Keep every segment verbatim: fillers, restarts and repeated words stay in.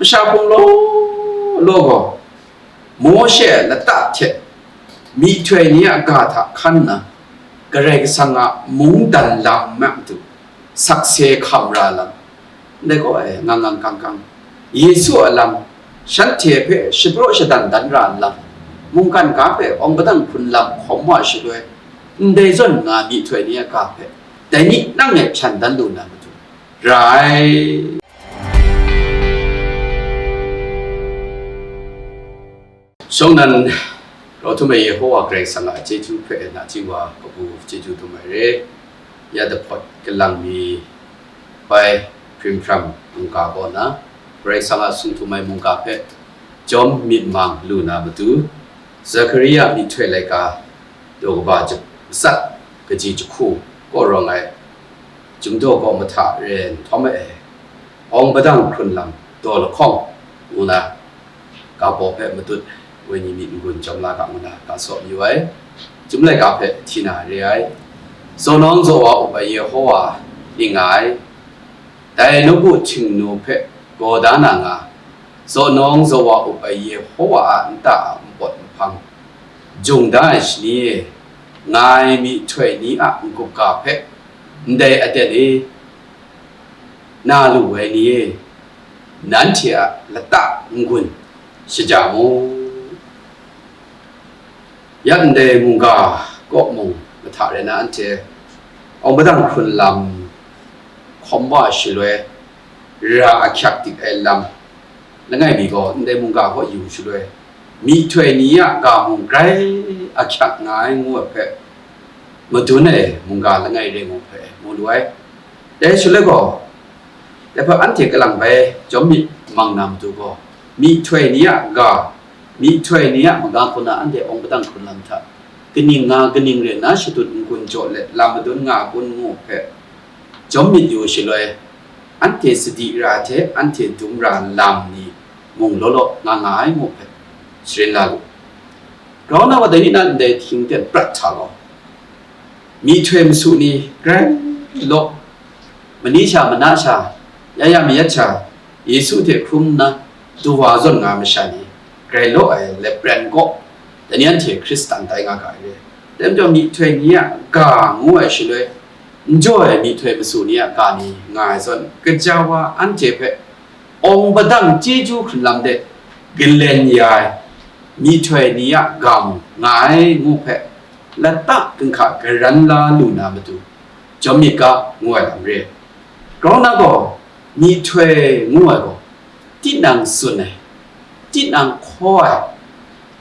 Masha hpung law law gaw, Mawshe a lata hte myihtoi ni a ga hta hkan nna, Karai Kasang a mungdan lam nme matu sakse hkam ra lam, ndai gaw e, ngang ngang kang kang, Yesu a lam, shanhte hpe shapraw shadan dan ra lam, mungkan ga hpe awng padang hkrun lam hkawm wa shaloi, ndai zawn nga myihtoi ni a ga hpe, dai ni nang e hpyan dan lu na matu, ra ai. Shawng nnan, rau htum ai Yehowa Karai Kasang a chyeju hpe nachying wa kabu chyeju dum ai re. Ya dahpawt kalang mi bai hprim hpram mungga kaw na, Karai Kasang a sung htum ai mungga hpe jawm myit mang lu na matu, Zakaria myihtoi laika daw kaba matsat kaji jahku kaw rawng ai, Chyum daw kaw mahta re nhtawm e, awng padang hkrun lam daw lahkawng ngu na, ga baw hpe matut wenyi myit n-gun jawm la ga ngu na ga saw mayu ai. Chyum laika hpe hti na re ai. Zawnawng zawa up ai Yehowa ning nga ai, dai nawku htingnu hpe gaw da na nga, zawnawng zawa up ai Yehowa a nta a npawt nhpang, jung da ai shani e, nga ai myihtoi ni a n-gup ga hpe, ndai aten e, na lu ai ni e, nanhte a lata n-gun shaja mu. Ya ndai mungga kaw mung mahta rai na, anhte awng padang hkrun lam hkawm wa shaloi, ra ahkyak dik ai lam langai mi gaw ndai mungga kaw yu shaloi, myihtoi ni a ga mung grai ahkyak nga ai ngu ai hpe, madun ai mungga langai re ngu hpe mu lu ai. Dai shaloi gaw, dai hpe anhte kalang bai jawm myit mang na matu gaw, myihtoi ni a ga, myihtoi ni a maga hku na anhte awng padang hkrun lam hta, kaning nga, kaning ren na shadut n-gun jaw let lam madun nga kun ngu hpe, jawm myit yu shaloi, anhte sadi ra hte anhte dum ra lam ni mung law law nga nga ai ngu hpe, sharin la lu. Grau na wa dai ni na ndai hkying ten prat hta gaw, myihtoi masu ni grai law, mani sha, mana sha, ya ya mayat sha, Yesu hte hkrum nna du wa zawn nga ai masha ni, grai law ai lepren kaw, dai ni anhte Hkristan tai nga ga ai re. Dai majaw myihtoi ni a ga ngu ai shaloi, n jaw ai myihtoi masu ni a ga ni nga ai zawn, gaja wa anhte hpe awng padang chyeju hkrun lam de galen ya ai myihtoi ni a ga mung nga ai ngu hpe, lata ginhka garan la lu na matu, jawm myit ga ngu ai lam re. Grau na gaw, myihtoi ngu ai gaw, tinang tsun ai, tinang hkaw ai,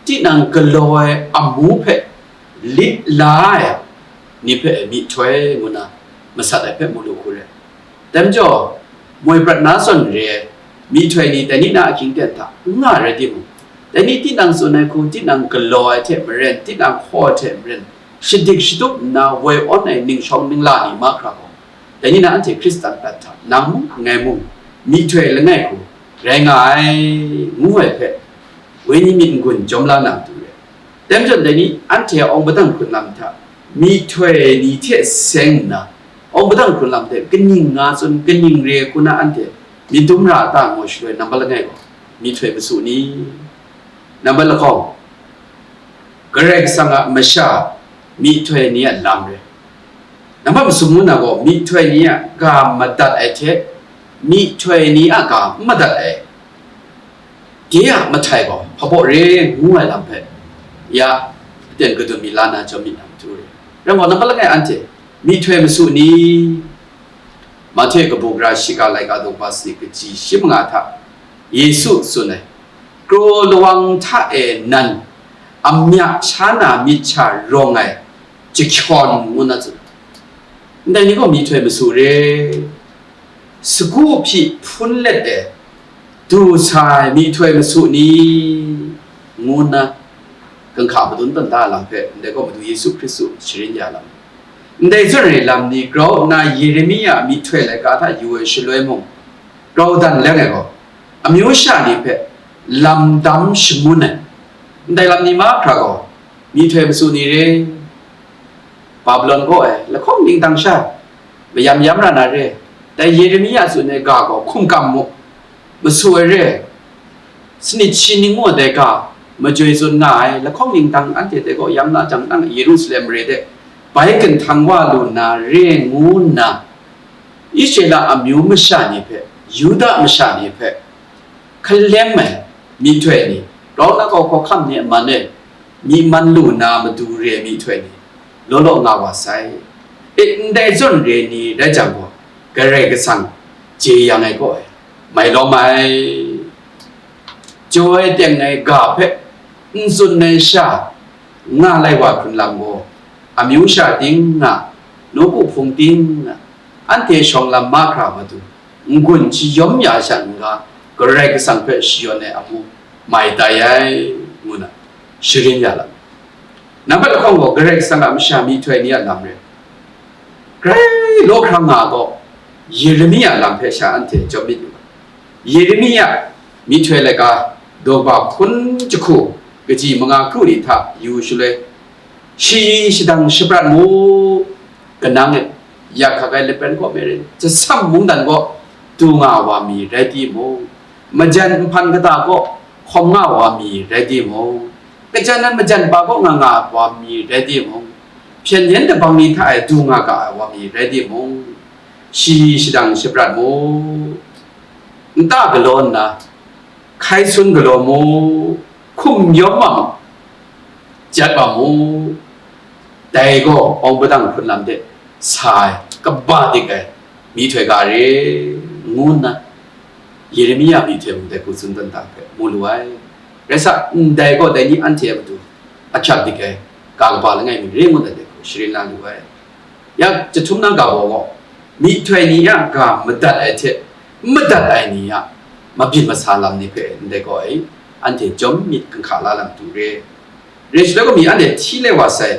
tinang galaw ai amu hpe lit la ai ni hpe myihtoi ngu na masat ai hpe mu lu hku rai. Dai majaw, moi prat na zawn re ai myihtoi ni dai ni na ahkying ten hta n nga rai timung, dai ni tinang tsun ai hku, tinang galaw ai hte maren, tinang hkaw ai hte maren, shadik shatup nna woi awn ai ningshawng ningla ni mahkra gaw, dai ni na anhte Hkristan prat hta nang mung, ngai mung, myihtoi langai hku rai nga ai, ngu ai hpe, wenyi myit n-gun jawm la na matu re. Dai majaw dai ni anhte a awng padang hkrun lam hta, myihtoi ni hte seng nna, awng padang hkrun lam hte kaning nga tsun, kaning re hku na anhte myit dum ra a ta ngu shaloi, nambat langai gaw, myihtoi masu ni? Nambat lahkawng, Karai Kasang a masha myihtoi ni a lam re. Nambat masum ngu na gaw, myihtoi ni a ga madat ai hte myihtoi ni a ga n madat ai, de a mahtai gaw hpabaw re ngu ai lam hpe, ya, aten kadun mi la na jawm myit na matu re. Rai gaw, nambat langai anhte myihtoi masu ni? Mahte kabu gara shiga laika daw kaba sanit kaji shi manga hta Yesu tsun ai, kraw lawang hta e nan amya sha na myit sha rawng ai jahkyawn ngu na tsun. Ndai ni gaw myihtoi masu re, sagu hpyi hpun let e du sa ai myihtoi masu ni? Ngu nna, ginhka madun tawn da ai lam hpe ndai gaw Madu Yesu Hkristu sharin ya lam. Ndai zawn re lam ni grau nna Yeremia myihtoi laika hta yu ai shaloi mung, grau dan leng ai gaw, amyu sha ni hpe lam dam shangun ai, ndai lam ni mahkra gaw, myihtoi masu ni re. Babilon kaw e lahkawng ning dang sha, mayam yam ra na re. Dai Yeremia tsun ai ga gaw hkum kam mu, masu ai re. sanit shi ning mung dai ga majoi tsun nga ai, lahkawng ningdang anhte dai gaw yam na jang nang Yerusalem mare de bai ginhtang wa lu na re ngu nna, Israela amyu masha ni hpe, Yuda masha ni hpe, hkalem ai myihtoi ni, grau na kau hkawhkam ni a man e, myi man lu na matu re ai myihtoi ni, law law nga wa sai. E, ndai zawn re ni rai jang gaw, Karai Kasang jeyang ai kaw e, mai lawm ai. Jaw ai teng ai ga hpe n tsun ai sha nga lai wa hkrun lam gaw, amyu sha ting nga, nawku hpung ting nga, anhte shawng lam mahkra matu n-gun shayawm ya sha n-ga, Karai Kasang hpe shayawn ai amu mai tai ai, ngu na sharin ya lam. Nang hpe lahkawng gaw Karai Kasang a masha myihtoi ni a lam rai. Grai law hkrang nga gaw, Yeremia lam hpe sha anhte jawm myit yu ga. Yeremia myihtoi laika, daw ba hkun jahku, kaji manga kru ni hta yu shaloi, shi shadang shaprat mu, kanang e, yak hkak ai lapen kaw maren, jasam mungdan kaw du nga wa mi rai timung, majan nhpan kata kaw hkawm nga wa mi rai timung, kajan nan majan pa kaw nga nga wa mi rai timung, hpyen yen dabang ni hta e du nga ga ai wa mi rai timung, shi shadang shaprat mu, nta galaw nna, hkai sun galaw mu, hkum yawm wa mu, jat wa mu, dai gaw awng padang hkrun lam de sa ai, kaba dik ai myihtoi ga re, ngu nna Yeremia myihtoi mung dai hku tsun dan da hpe mu lu ai. Rai sa, ndai gaw dai ni anhte a matu ahkyak dik ai, ga kaba langai mi re ngu dan dai hku sharin la lu ai. Ya, chyahtum na ga baw gaw, myihtoi ni a ga madat ai hte, n madat ai ni a mabyin masa lam ni hpe ndai gaw e, anhte jawm myit hkahkra la lam tu re. Re shaloi gaw mi anhte hti lai wa sai,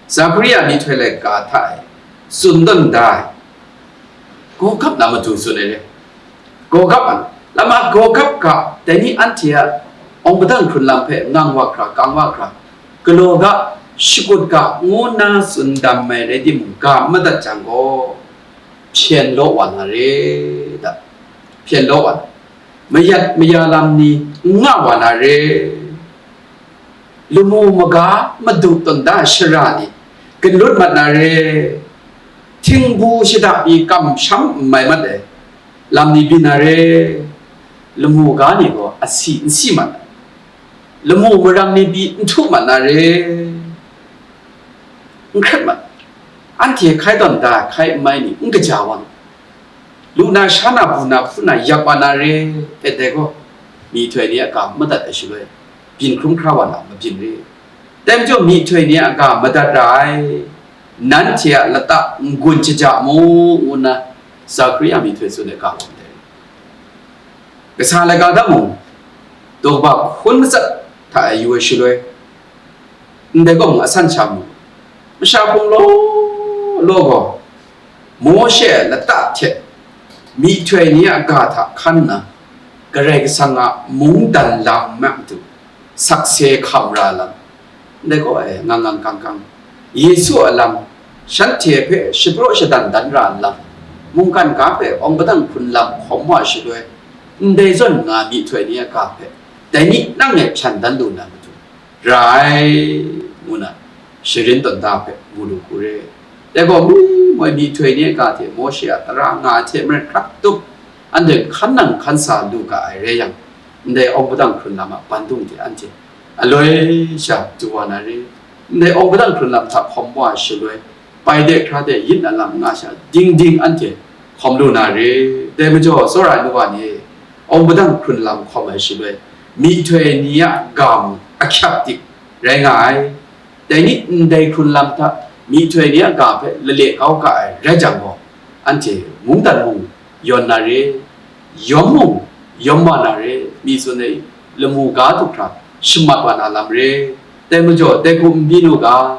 Zakaria myihtoi laika hta e tsun tawn da ai, gaw gap na matu tsun ai re. Gaw gap ai, lama gaw gap ga, dai ni anhte a awng padang hkrun lam hpe ngang wa hkra, kang wa hkra, galaw ga, shakut ga, ngu nna tsun dam ai rai timung, ga madat jang gaw, hpyen law wa na re da, hpyen law wa na, mayat maya lam ni n nga wa na re, lamu maga madu tawn da shara ni, ganlut mat na re, htingbu shada pyi kamsham n mai mat ai lam ni byin na re, lamu ga ni gaw asi n si mat ai, lamu marang ni pyi n htu mat na re, n hkret mat, anhte hkai tawn da hkai n mai ni n kaja wa, lu na, sha na, bu na, hpu na, yak wa na re, e dai gaw, myihtoi ni a ga madat ai shaloi, byin hkrum hkra wa na mabyin re. Dai majaw, myihtoi ni a ga madat ra ai, nanhte a lata n-gun shaja mu, ngu nna Zakaria myihtoi tsun ai ga gaw ndai. Kasa laika hta mung, daw kaba hkun matsat hta e yu ai shaloi, ndai gaw mung asan sha mu, masha hpung law law gaw, Mawshe a lata hte myihtoi ni a ga hta hkan nna, Karai Kasang a mungdan lam nme matu sakse hkam ra lam, ndai gaw e ngang ngang kang kang, Yesu a lam shanhte hpe shapraw shadan dan ra lam, mungkan ga hpe awng padang hkrun lam hkawm wa shaloi, ndai zawn nga myihtoi ni a ga hpe dai ni nang e hpyan dan lu na matu, ra ai, ngu na sharin tawn da hpe mu lu hku re. Dai gaw, mu moi myihtoi ni a ga hte Mawshe a tara nga ai hte maren hkrat tup, anhte hkan nang hkan sa lu ga ai rai yang, ndai awng padang hkrun lam a bandung hte anhte aloi sha du wa na re. Ndai awng padang hkrun lam hta hkawm wa shaloi, pai de hkra de yin a lam nga sha ding ding anhte hkawm lu na re. Dai majaw, tsawra ai nu wa ni, awng padang hkrun lam hkawm ai shaloi, myihtoi ni a ga mung ahkyak dik rai nga ai. Dai ni ndai hkrun lam hta myihtoi ni a ga hpe lale kau ga ai rai jang gaw, anhte mungdan mung yawn na re, yawm mung yawm wa na re, mi tsun ai lamu ga du hkra shamat wa na lam re. Dai majaw, dai hku n byin u ga,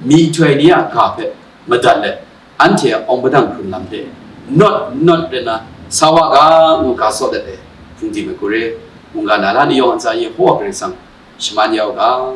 myihtoi ni a ga hpe madat let, anhte a awng padang hkrun lam hte nawt nawt rai na sa wa ga, ngu ga saw dat ai hpungdim ai hku re. Mungga na la ni yawng a ntsa Yehowa Karai Kasang shaman ya u ga,